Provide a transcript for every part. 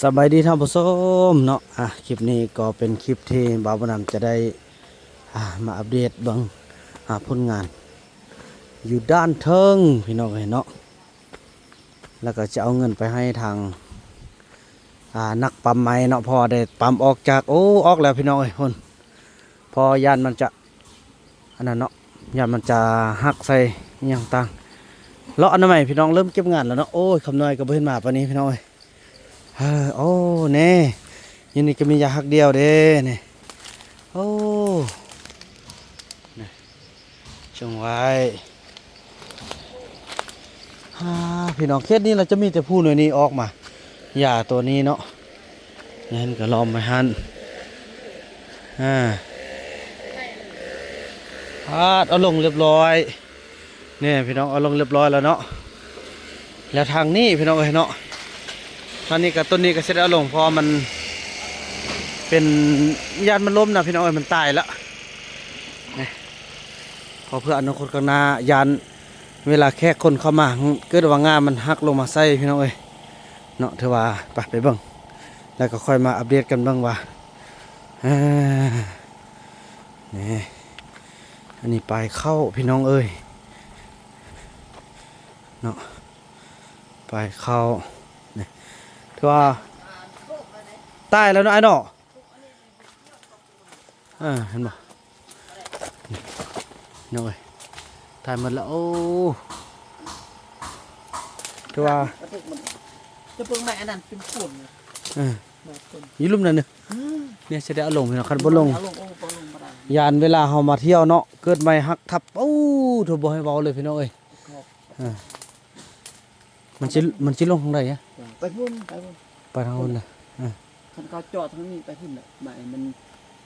ສະບາຍດີທ່ານຜູ້ຊົມເນາະ ອ່າ ຄລິບນີ້ກໍເປັນຄລິບທີ່ບ່າວບຸນນຳຈະໄດ້ ອ່າ ມາອັບເດດເບິ່ງ ອ່າ ຜົນງານຢູ່ດ້ານເທິງພີ່ນ້ອງເອີຍເນາະ ແລ້ວກໍຈະເອົາເງິນໄປໃຫ້ທາງ ອ່າ ນັກປ້ຳໄມ້ເນາະ ເພາະວ່າໄດ້ປ້ຳອອກຈາກ ໂອ້ ອອກແລ້ວພີ່ນ້ອງເອີຍ ພຸ້ນ ເພາະຢ້ານມັນຈະ ອັນນັ້ນເນາະ ຢ້ານມັນຈະຫັກໃສ່ອີ່ຫຍັງຕ່າງ ເລາະອັນນັ້ນໃໝ່ ພີ່ນ້ອງເລີ່ມເກັບງານແລ້ວເນາະ ໂອ້ຍ ຄຳນ້ອຍກໍບໍ່ເຫັນມາປານນີ້ພີ່ນ້ອງເອີຍ ເອີ ໂອ້ ແນ່ ຢູ່ນີ້ກໍມີຢາຮັກດ່ຽວເດ້ນີ້ ໂອ້ ນີ້ ຈົ່ງໄວ້ ອ່າ ພີ່ນ້ອງ ເຂດນີ້ລະຈະມີແຕ່ພູໜ່ວຍນີ້ອອກມາ ຢາຕົວນີ້ເນາະ ແມ່ນກໍລ້ອມໄວ້ຫັ້ນ ອ່າ ປາດ ເອົາລົງລຽບລ້ອຍ ນີ້ພີ່ນ້ອງ ເອົາລົງລຽບລ້ອຍແລ້ວເນາະ ແລ້ວທາງນີ້ພີ່ນ້ອງເອີຍເນາະ ທາງນີ້ກໍ ຕົ້ນນີ້ກໍຊິໄດ້ເອົາລົງ ເພາະວ່າມັນເປັນ ຢ້ານມັນລົ້ມນະພີ່ນ້ອງເອີຍ ມັນຕາຍລະ ນີ້ ເພາະເພື່ອອະນາຄົດຂ້າງໜ້າ ຢ້ານເວລາແຂກຄົນເຂົ້າມາ ເກີດວ່າງ່າມັນຫັກລົງມາໃສ່ພີ່ນ້ອງເອີຍເນາະ ຖືວ່າ ໄປ ໄປເບິ່ງ ແລ້ວກໍຄ່ອຍມາອັບເດດກັນເບິ່ງວ່າ ເອີ ນີ້ ອັນນີ້ປາຍເຂົ້າພີ່ນ້ອງເອີຍເນາະ ປາຍເຂົ້າ ນີ້ ຖືວ່າຕາຍແລ້ວເນາະ ອ້າຍເນາະ ເອີ ເຫັນບໍ່ ນີ້ນ້ອງເອີຍ ຕາຍໝົດແລ້ວ ໂອ້ ຖືວ່າ ຈະເບິ່ງໄມ້ອັນນັ້ນເປັນຄົນ ເອີ ຢູ່ລຸ່ມນັ້ນເດີ ອືມ ນີ້ຊິໄດ້ເອົາລົງພີ່ນ້ອງ ຄັນບໍ່ລົງ ເອົາລົງ ໂອ້ ບໍ່ລົງບໍ່ໄດ້ ຢ້ານເວລາເຮົາມາທ່ຽວເນາະ ເກີດໄມ້ຫັກທັບ ໂອ້ ໂທ້ ບໍ່ໃຫ້ເວົ້າເລີຍພີ່ນ້ອງເອີຍ ເອີ ມັນຊິ ມັນຊິລົງທາງໃດອະ ໄປພຸ້ນ ໄປພຸ້ນ ໄປທາງພຸ້ນເດີ ເອີ ຄັນເຂົາເຈາະທາງນີ້ໄປພຸ້ນແຫຼະ ໄມ້ມັນ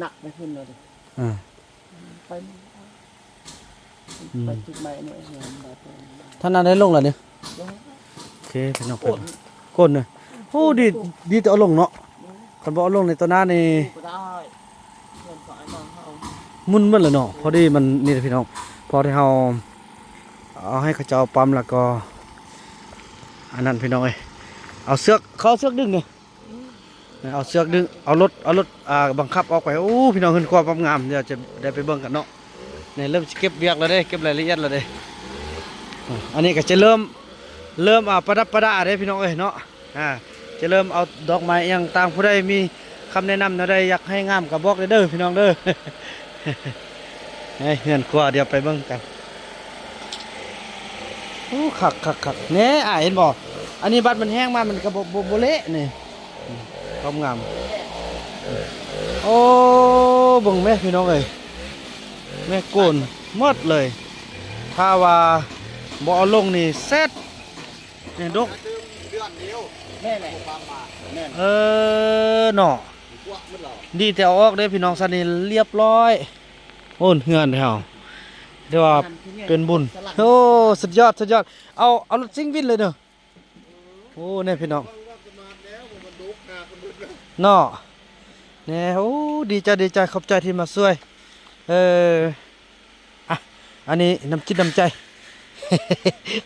ໜັກໄປພຸ້ນແລ້ວເດ້ ເອີ ໄປ ອືມ ໄປຈຸດໄມ້ນີ້ ທ່ານນັ້ນໄດ້ລົງແລ້ວເດ້ ລົງ ໂອເຄ ພີ່ນ້ອງ ໂກນ ໂກນເດີ ໂອ້ ດີ ດີແຕ່ເອົາລົງເນາະ ຄັນບໍ່ເອົາລົງໃນຕົວໜ້ານີ້ ໝຸ່ນໝົດແລ້ວເນາະ ພໍດີມັນນີ້ແຫຼະພີ່ນ້ອງ ພໍທີ່ເຮົາເອົາໃຫ້ເຂົາເຈົ້າປ້ຳແລ້ວກໍ ອັນນັ້ນພີ່ນ້ອງເອີຍ ເອົາເຊືອກ ເຂົາເອົາເຊືອກດຶງເດ້ ເອົາເຊືອກດຶງ ເອົາລົດ ເອົາລົດ ອ່າ ບັງຄັບອອກໄປ ໂອ້ ພີ່ນ້ອງ ເຮືອນຄອບງາມ ດຽວຈະໄດ້ໄປເບິ່ງກັນເນາະ ນີ້ເລີ່ມຊິເກັບວຽກແລ້ວເດ້ ເກັບລາຍລະອຽດແລ້ວເດ້ ອັນນີ້ກໍຈະເລີ່ມ ເລີ່ມ ອ່າ ປະດັບປະດາເດ້ພີ່ນ້ອງເອີຍເນາະ ອ່າ ຈະເລີ່ມເອົາດອກໄມ້ອີ່ຫຍັງຕ່າງ ຜູ້ໃດມີຄຳແນະນຳແນວໃດ ຢາກໃຫ້ງາມກໍບອກໄດ້ເດີພີ່ນ້ອງເດີ ໃຫ້ເຮືອນຄົວ ດຽວໄປເບິ່ງກັນ ໂອ້ ຄັກໆໆ ແນ່ ອ້າຍເຫັນບໍ່ ອັນນີ້ບັດມັນແຫ້ງມາ ມັນກໍບໍ່ ບໍ່ ບໍ່ເລະນີ້ ຄວາມງາມ ໂອ້ ເບິ່ງແມ້ພີ່ນ້ອງເອີຍ ແມ້ໂກນໝົດເລີຍ ຖ້າວ່າບໍ່ເອົາລົງນີ້ແຊັດ ນີ້ດົກ ແມ່ນແຫຼະ ແມ່ນ ເອີ ເນາະ ດີແຕ່ເອົາອອກເດ້ພີ່ນ້ອງ ຊັ້ນນີ້ລຽບລ້ອຍ ໂອ້ ເຮືອນເຮົາ ຖືວ່າເປັນບຸນ ໂອ້ ສຸດຍອດ ສຸດຍອດ ເອົາ ເອົາລົດຊິງວິນເລີຍເດີ ໂອ້ ແນ່ພີ່ນ້ອງ ເນາະ ແນ່ ໂອ້ ດີໃຈ ດີໃຈ ຂອບໃຈທີ່ມາຊ່ວຍ ເອີ ອ່ະ ອັນນີ້ນ້ຳຈິດນ້ຳໃຈ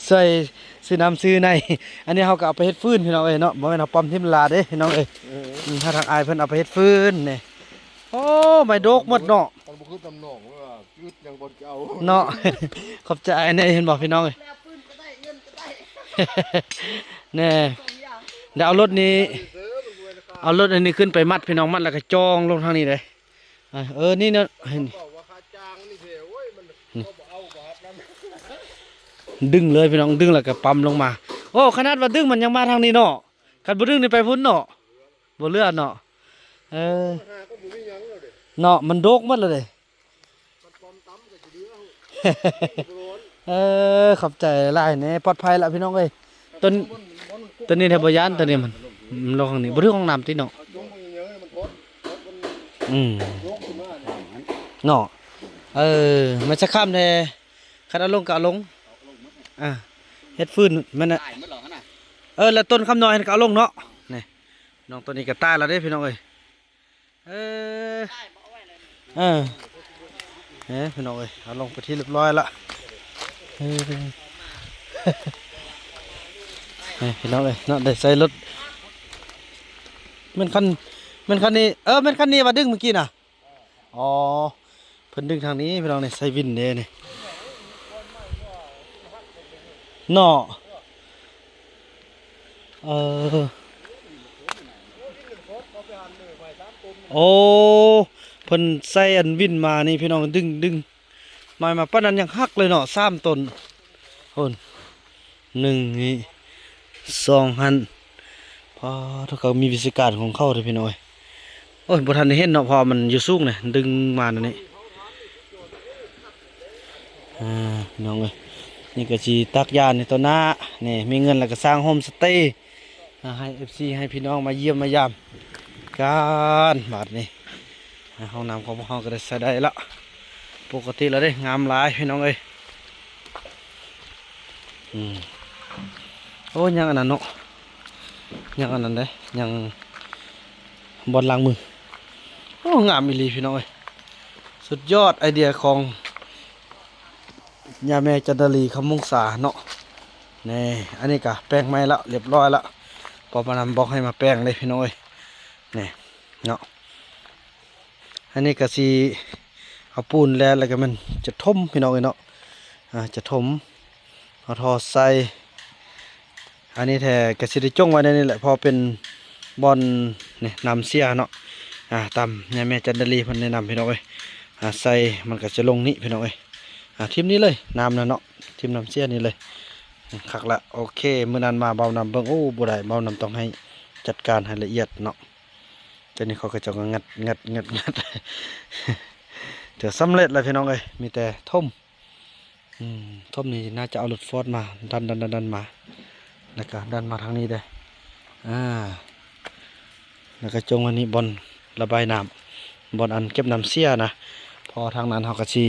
ຊ່ວຍຊື້ນ້ຳຊື້ໃນ ອັນນີ້ເຮົາກໍເອົາໄປເຮັດຟືນພີ່ນ້ອງເອີຍເນາະ ບໍ່ແມ່ນເຮົາປ້ຳຖິ້ມລາເດ້ພີ່ນ້ອງເອີຍ ເອີ ອືມ ໃຫ້ທາງອ້າຍເພິ່ນເອົາໄປເຮັດຟືນນີ້ ໂອ້ ໄມ້ດົກໝົດເນາະ ມັນບໍ່ຄືຕຳໜອງ ວ່າ ອືດຫຍັງບໍ່ຈະເອົາ ເນາະ ຂອບໃຈອ້າຍແນ່ ເຫັນບໍ່ພີ່ນ້ອງເອີຍ ແນ່ ດຽວເອົາລົດນີ້ ເອົາລົດອັນນີ້ຂຶ້ນໄປມັດພີ່ນ້ອງ ມັດແລ້ວກໍຈ່ອງລົງທາງນີ້ເດ້ ເອີ ນີ້ເນາະ ນີ້ ດຶງເລີຍພີ່ນ້ອງ ດຶງແລ້ວກໍປ້ຳລົງມາ ໂອ້ ຂະໜາດວ່າດຶງມັນຍັງມາທາງນີ້ເນາະ ຄັນບໍ່ດຶງນີ້ໄປພຸ້ນເນາະ ບໍ່ເຫຼືອເນາະ ເອີ ເນາະ ມັນດົກໝົດແລ້ວເດ້ ເອີ ຂອບໃຈຫຼາຍແນ່ ປອດໄພລະພີ່ນ້ອງເອີຍ ຕົນ ຕົນນີ້ແທ້ບໍ່ຢ້ານ ຕົນນີ້ມັນ ມັນລົງທາງນີ້ ບໍ່ຖືກຫ້ອງນ້ຳຕິເນາະ ອືມ ເນາະ ເອີ ມັນສະຄຳແທ້ ຄັນເອົາລົງກໍເອົາລົງ ອ່າ ເຮັດຟືນມັນນະ ເອີ ແລ້ວຕົ້ນຄຳນ້ອຍຫັ້ນກໍເອົາລົງເນາະ ນີ້ ນ້ອງຕົວນີ້ກໍຕາຍແລ້ວເດ້ພີ່ນ້ອງເອີຍ ເອີ ເອີ ເອີ ພີ່ນ້ອງເອີຍ ເອົາລົງໄປທີ່ຮຽບຮ້ອຍລະ ເອີ ເອີ ພີ່ນ້ອງເອີຍເນາະ ໄດ້ໃຊ້ລົດ ແມ່ນຄັນ ແມ່ນຄັນນີ້ ເອີ ແມ່ນຄັນນີ້ວ່າດຶງເມື່ອກີ້ນະ. ອໍ ເພິ່ນດຶງທາງນີ້ພີ່ນ້ອງນີ້ ໃສ່ວິນເດ້ນີ້ ເນາະ. ເອີ ໂອ້ ເພິ່ນໃສ່ອັນວິນມານີ້ພີ່ນ້ອງ ດຶງ ດຶງ ມາ ມາປານນັ້ນຍັງຫັກເລີຍເນາະ ສາມຕົ້ນ ໂອ້ ໜຶ່ງນີ້ ສອງຫັ້ນ ປາດ ເຂົາມີວິຊາການຂອງເຂົາເດ້ພີ່ນ້ອງເອີຍ. ໂອ້ຍ ບໍ່ທັນໄດ້ເຫັນເນາະ ເພາະວ່າມັນຢູ່ສູງນະ ດຶງມາແນວນີ້. ອ່າ ພີ່ນ້ອງເອີຍ ນີ້ກໍຊິຕັກຢາໃນຕໍ່ໜ້າ ນີ້ ມີເງິນແລ້ວກໍສ້າງໂຮມສະເຕ ອ່າ ໃຫ້ເອັຟຊີ ໃຫ້ພີ່ນ້ອງມາຢ້ຽມມາຢາມກັນບາດນີ້. ອ່າ ຫ້ອງນ້ຳຂອງພວກເຮົາກໍໄດ້ໃຊ້ໄດ້ລະ ປົກກະຕິລະເດ້ ງາມຫຼາຍພີ່ນ້ອງເອີຍ. ອືມ ໂອ້ ຍັງອັນນັ້ນເນາະ ຍັງອັນນັ້ນເດ້ ຍັງບ່ອນລ້າງມື. ໂອ້ ງາມອີ່ຫຼີພີ່ນ້ອງເອີຍ ສຸດຍອດໄອເດຍຂອງ ຍາແມ່ຈັນດາລີ ຄຳວົງສາເນາະ. ນີ້ ອັນນີ້ກະແປງໃໝ່ລະ ລຽບຮ້ອຍລະ ເພາະວ່ານຳບອກໃຫ້ມາແປງເດ້ພີ່ນ້ອງເອີຍ. ນີ້ເນາະ ອັນນີ້ກະຊິເອົາປູນແລ່ນ ແລ້ວກະແມ່ນຈະຖົມພີ່ນ້ອງເອີຍເນາະ. ອ່າ ຈະຖົມ ເອົາທໍ່ໃສ່ ອັນນີ້ແທ້ກະຊິໄດ້ຈົ່ງໄວ້ໃນນີ້ແຫຼະ ເພາະເປັນບ່ອນນີ້ ນ້ຳເສຍເນາະ. ອ່າ ຕາມຍາແມ່ຈັນດາລີເພິ່ນແນະນຳພີ່ນ້ອງເອີຍ ອ່າ ໃສ່ມັນກະຈະລົງນີ້ພີ່ນ້ອງເອີຍ. ອ່າ ຖິ້ມນີ້ເລີຍ ນ້ຳນະເນາະ ຖິ້ມນ້ຳເສຍນີ້ເລີຍ ຄັກລະ. ໂອເຄ ມື້ນັ້ນມາເບົານຳເບິ່ງ ໂອ້ ບໍ່ໄດ້ ເບົານຳຕ້ອງໃຫ້ຈັດການໃຫ້ລະອຽດເນາະ. ຕອນນີ້ເຂົາກໍເຈົ້າກໍງັດ ງັດ ງັດ ງັດ ຖືວ່າສຳເລັດແລ້ວພີ່ນ້ອງເອີຍ ມີແຕ່ຖົມ. ອືມ ຖົມນີ້ໜ້າຈະເອົາລົດຟອດມາດັນ ດັນ ດັນ ດັນມາ ແລ້ວກະດັນມາທາງນີ້ເດ້. ອ່າ ແລ້ວກະຈົ່ງໄວ້ນີ້ ບ່ອນລະບາຍນ້ຳ ບ່ອນອັນເກັບນ້ຳເສຍນະ ເພາະວ່າທາງນັ້ນເຮົາກະຊິ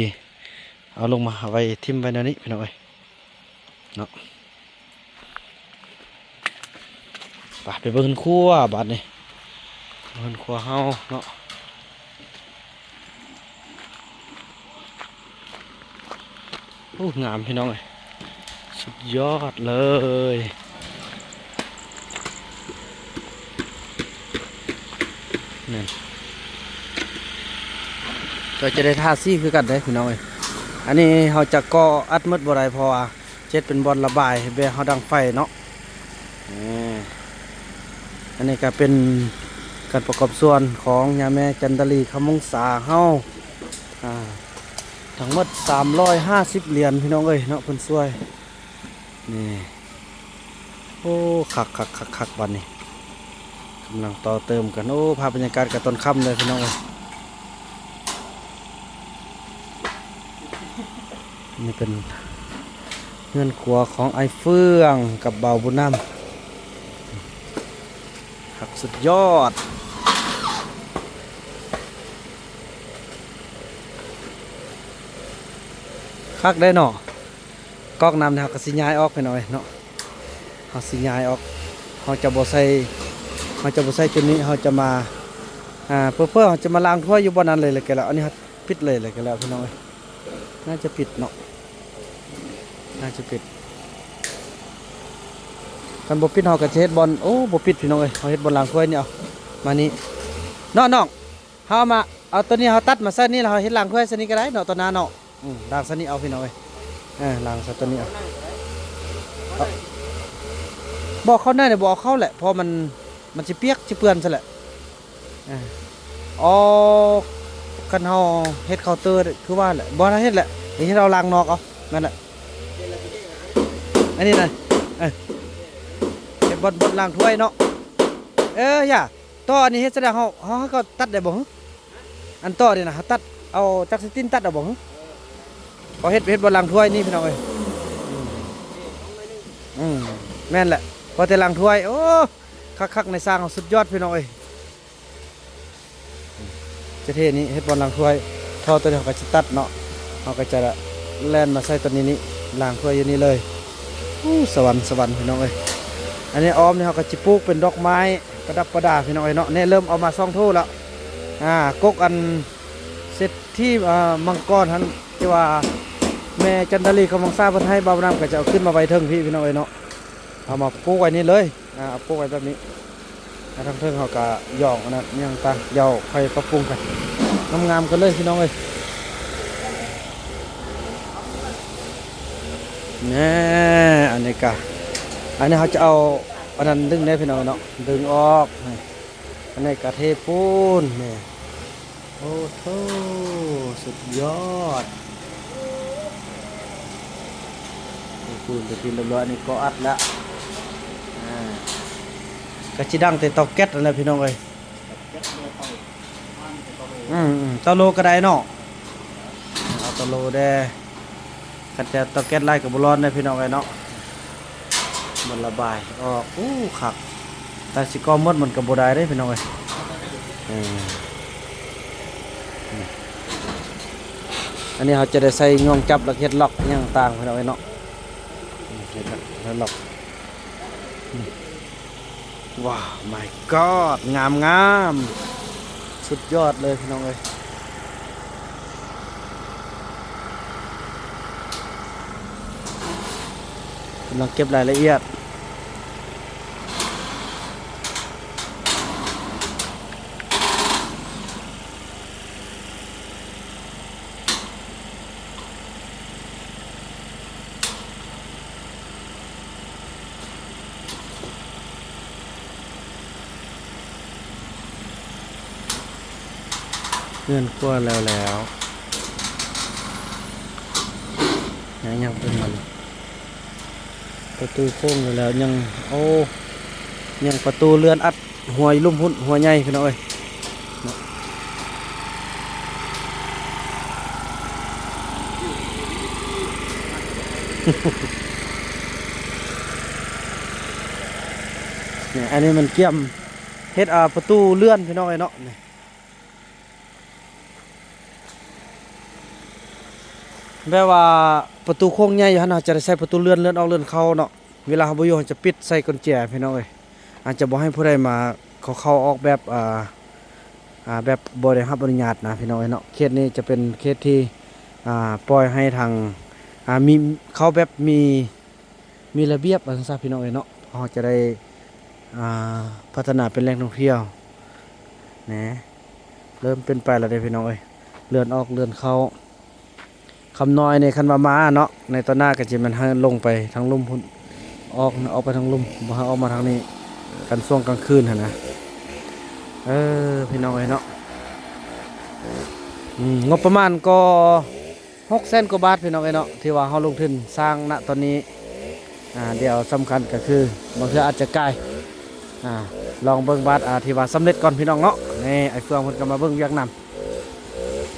ເອົາລົງມາໄວ້ຖິ້ມໄວ້ແນວນີ້ພີ່ນ້ອງເອີຍເນາະ. ໄປ ໄປເບິ່ງເຮືອນຄົວບາດນີ້ ເຮືອນຄົວເຮົາເນາະ. ໂອ້ ງາມພີ່ນ້ອງເອີຍ ສຸດຍອດເລີຍ. ນັ້ນ ກໍຈະໄດ້ທາສີຄືກັນເດ້ພີ່ນ້ອງເອີຍ. ອັນນີ້ເຮົາຈະກໍ່ອັດໝົດບໍ່ໄດ້ ເພາະວ່າ ເຮັດເປັນບ່ອນລະບາຍ ແບບເຮົາດັງໄຟເນາະ. ນີ້ ອັນນີ້ກະເປັນການປະກອບສ່ວນຂອງຍາແມ່ຈັນດາລີ ຄຳວົງສາເຮົາ ອ່າ ທັງໝົດສາມຮ້ອຍຫ້າສິບຫຼຽນພີ່ນ້ອງເອີຍເນາະ ເພິ່ນຊ່ວຍ. ນີ້ ໂອ້ ຄັກໆໆໆ ບາດນີ້ ກຳລັງຕໍ່ເຕີມກັນ. ໂອ້ ພາບບັນຍາກາດກະຕອນຄ່ຳເລີຍພີ່ນ້ອງເອີຍ. ນີ້ເປັນເຮືອນຄົວຂອງອ້າຍເຟືອງກັບບ່າວບຸນນຳ ຄັກສຸດຍອດ ຄັກໄດ໋ເນາະ. ກອກນ້ຳນີ້ເຮົາກະຊິຍ້າຍອອກພີ່ນ້ອງເອີຍເນາະ ເຮົາຊິຍ້າຍອອກ ເຮົາຈະບໍ່ໃສ່ ເຮົາຈະບໍ່ໃສ່ຈຸດນີ້ ເຮົາຈະມາ ອ່າ ເພື່ອ ເພື່ອເຮົາຈະມາລ້າງຖ້ວຍຢູ່ບ່ອນນັ້ນເລີຍ ແລ້ວກະແລ້ວ. ອັນນີ້ເຮົາປິດເລີຍ ແລ້ວກະແລ້ວພີ່ນ້ອງເອີຍ ໜ້າຈະປິດເນາະ ໜ້າຈະປິດ. ຄັນບໍ່ປິດເຮົາກະຈະເຮັດບ່ອນ ໂອ້ ບໍ່ປິດພີ່ນ້ອງເອີຍ ເຮົາເຮັດບ່ອນລ້າງຖ້ວຍນີ້ເອົາ ມານີ້ເນາະນ້ອງ. ເຮົາເອົາມາ ເອົາໂຕນີ້ເຮົາຕັດມາໃສ່ນີ້ ແລ້ວເຮົາເຮັດລ້າງຖ້ວຍໃສ່ນີ້ກໍໄດ້ເນາະ ໂຕໜ້າເນາະ. ອືມ ລ້າງໃສ່ນີ້ເອົາພີ່ນ້ອງເອີຍ ເອີ ລ້າງໃສ່ໂຕນີ້ເອົາ. ເອົາ ບໍ່ ເຂົ້າໃນນີ້ບໍ່ເອົາເຂົ້າແຫຼະ ເພາະມັນ ມັນຊິປຽກຊິເປື້ອນຊັ້ນແຫຼະ. ເອີ ອໍ ຄັນເຮົາເຮັດເຄົາເຕີຄືວ່າແຫຼະ ບໍ່ໄດ້ເຮັດແຫຼະ ເຮັດເອົາລ້າງນອກເອົາ ແມ່ນແຫຼະ. ອັນນີ້ນະ ເອີ ເຮັດບ່ອນ ບ່ອນລ້າງຖ້ວຍເນາະ. ເອີ ຢ່າ ຕໍ່ອັນນີ້ເຮັດຈັ່ງໃດ ເຮົາ ເຮົາ ເຮົາກໍຕັດໄດ້ບໍ່ຫື? ອັນຕໍ່ນີ້ນະ ເຮົາຕັດເອົາຈັກສະຕິນຕັດເອົາບໍ່ຫື? ເຮົາເຮັດ ເຮັດບ່ອນລ້າງຖ້ວຍນີ້ພີ່ນ້ອງເອີຍ. ອືມ ອືມ ແມ່ນແຫຼະ ພໍແຕ່ລ້າງຖ້ວຍ. ໂອ້ ຄັກໆ ນາຍຊ່າງເຮົາສຸດຍອດພີ່ນ້ອງເອີຍ. ຈະເທນີ້ເຮັດບ່ອນລ້າງຖ້ວຍ ທໍ່ໂຕນີ້ເຮົາກໍຈະຕັດເນາະ ເຮົາກໍຈະແລ່ນມາໃສ່ໂຕນີ້ນີ້ ລ້າງຖ້ວຍຢູ່ນີ້ເລີຍ. ອູ້ ສະຫວັນ ສະຫວັນພີ່ນ້ອງເອີຍ. ອັນນີ້ອ້ອມນີ້ເຮົາກໍຈະປູກເປັນດອກໄມ້ປະດັບປະດາພີ່ນ້ອງເອີຍເນາະ. ນີ້ເລີ່ມເອົາມາສອງໂຖລະ ອ່າ ກົກອັນເສດຖີ ອ່າ ມັງກອນຫັ້ນ ທີ່ວ່າແມ່ຈັນດາລີ ຄຳວົງສາເພິ່ນໃຫ້ ບ່າວນຳກໍຈະເອົາຂຶ້ນມາໄວ້ເທິງພີ້ພີ່ນ້ອງເອີຍເນາະ. ເອົາມາປູກໄວ້ນີ້ເລີຍ ອ່າ ເອົາປູກໄວ້ແບບນີ້. ທາງເທິງເຮົາກະຫຍ້ອງອັນນັ້ນຫຍັງຕ່າງ ດຽວຄ່ອຍປັບປຸງກັນ ງາມໆກັນເລີຍພີ່ນ້ອງເອີຍ. ແນ່ ອັນນີ້ກະ ອັນນີ້ເຮົາຈະເອົາອັນນັ້ນດຶງເດ້ພີ່ນ້ອງເນາະ ດຶງອອກ. ອັນນີ້ກະເທປູນ ນີ້ ໂອ້ໂທ້ ສຸດຍອດ ເທປູນເປັນທີ່ຮຽບຮ້ອຍ. ອັນນີ້ກໍອັດແລ້ວ ອ່າ ກະຊິດັງແຕ່ເຕົາແກັດຫັ້ນແຫຼະພີ່ນ້ອງເອີຍ. ອືມໆ ເຕົາໂລກະໄດ້ເນາະ ເອົາເຕົາໂລແດ່. ຄັນແຕ່ເຕົາແກັດຫຼາຍກະບໍ່ຮ້ອນເດ້ພີ່ນ້ອງເອີຍເນາະ ມັນລະບາຍອອກ. ໂອ້ ຄັກ ແຕ່ຊິກໍ່ໝົດມັນກະບໍ່ໄດ້ເດ້ພີ່ນ້ອງເອີຍ. ເອີ ອັນນີ້ເຮົາຈະໄດ້ໃສ່ງວງຈັບ ແລ້ວເຮັດລັອກຫຍັງຕ່າງພີ່ນ້ອງເອີຍເນາະ ເຮັດລັອກ ເຮັດລັອກ. ວ້າວ ມາຍກອດ ງາມໆ ສຸດຍອດເລີຍພີ່ນ້ອງເອີຍ. ກຳລັງເກັບລາຍລະອຽດ. ເຮືອນຄົວແລ້ວແລ້ວ ຍັງ ຍັງເປັນມັນ ປະຕູໂຄ້ງແລ້ວແລ້ວ ຍັງ ໂອ້ ຍັງປະຕູເລື່ອນອັດ ຫົວລຸ່ມພຸ້ນ ຫົວໃຫຍ່ພີ່ນ້ອງເອີຍເນາະ. ນີ້ ອັນນີ້ມັນກຽມເຮັດ ອ່າ ປະຕູເລື່ອນພີ່ນ້ອງເອີຍເນາະ ນີ້ ແບບວ່າປະຕູໂຄ້ງໃຫຍ່ຢູ່ຫັ້ນ ເຮົາຈະໄດ້ໃສ່ປະຕູເລື່ອນ ເລື່ອນອອກເລື່ອນເຂົ້າເນາະ. ເວລາເຮົາບໍ່ຢູ່ ເຮົາຈະປິດໃສ່ກຸນແຈພີ່ນ້ອງເອີຍ ອາດຈະບໍ່ໃຫ້ຜູ້ໃດມາເຂົ້າໆອອກແບບ ອ່າ ອ່າ ແບບບໍ່ໄດ້ຮັບອະນຸຍາດນະພີ່ນ້ອງເອີຍເນາະ. ເຂດນີ້ຈະເປັນເຂດທີ່ ອ່າ ປ່ອຍໃຫ້ທາງ ອ່າ ມີ ເຂົ້າແບບມີ ມີລະບຽບວ່າຊັ້ນຊະພີ່ນ້ອງເອີຍເນາະ. ເຮົາຈະໄດ້ ອ່າ ພັດທະນາເປັນແຫຼ່ງທ່ອງທ່ຽວ ແນ່ ເລີ່ມເປັນໄປແລ້ວເດ້ພີ່ນ້ອງເອີຍ ເລື່ອນອອກເລື່ອນເຂົ້າ. ຄຳນ້ອຍນີ້ ຄັນວ່າມາເນາະ ໃນຕອນໜ້າກະຊິແມ່ນໃຫ້ລົງໄປທາງລຸ່ມພຸ້ນ ອອກ ອອກໄປທາງລຸ່ມ ບໍ່ໃຫ້ອອກມາທາງນີ້ ກັນຊ່ວງກາງຄືນຫັ້ນນະ. ເອີ ພີ່ນ້ອງເອີຍເນາະ ອືມ ງົບປະມານກໍຫົກແສນກວ່າບາດ ພີ່ນ້ອງເອີຍເນາະ ທີ່ວ່າເຮົາລົງທຶນສ້າງນະຕອນນີ້. ອ່າ ດຽວສຳຄັນກະຄື ບາງເທື່ອອາດຈະກາຍ ອ່າ ລອງເບິ່ງບາດ ອ່າ ທີ່ວ່າສຳເລັດກ່ອນພີ່ນ້ອງເນາະ. ນີ້ ອ້າຍເຟືອງເພິ່ນກະມາເບິ່ງວຽກນຳ.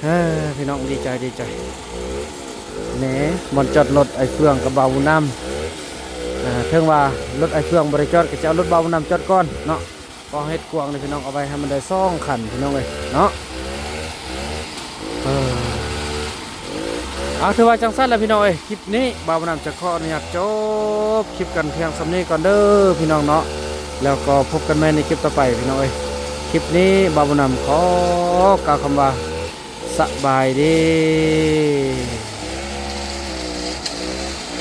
ເອີ ພີ່ນ້ອງ ດີໃຈ ດີໃຈ. ນີ້ ບ່ອນຈອດລົດອ້າຍເຟືອງກັບບ່າວບຸນນຳ. ເຖິງວ່າລົດອ້າຍເຟືອງບໍ່ໄດ້ຈອດ ກະຈະເອົາລົດບ່າວບຸນນຳຈອດກ່ອນເນາະ. ເພາະເຮັດກວ້າງເດ້ພີ່ນ້ອງ ເອົາໄວ້ໃຫ້ມັນໄດ້ສອງຄັນພີ່ນ້ອງເອີຍເນາະ. ເອີ ເອົາ ຖືວ່າຈັ່ງຊັ້ນລະພີ່ນ້ອງເອີຍ ຄລິບນີ້ບ່າວບຸນນຳຈະຂໍອະນຸຍາດຈົບຄລິບກັນພຽງສ່ຳນີ້ກ່ອນເດີພີ່ນ້ອງເນາະ. ແລ້ວກໍພົບກັນໃໝ່ໃນຄລິບຕໍ່ໄປພີ່ນ້ອງເອີຍ. ຄລິບນີ້ບ່າວບຸນນຳຂໍກ່າວຄຳວ່າ ສະບາຍດີ.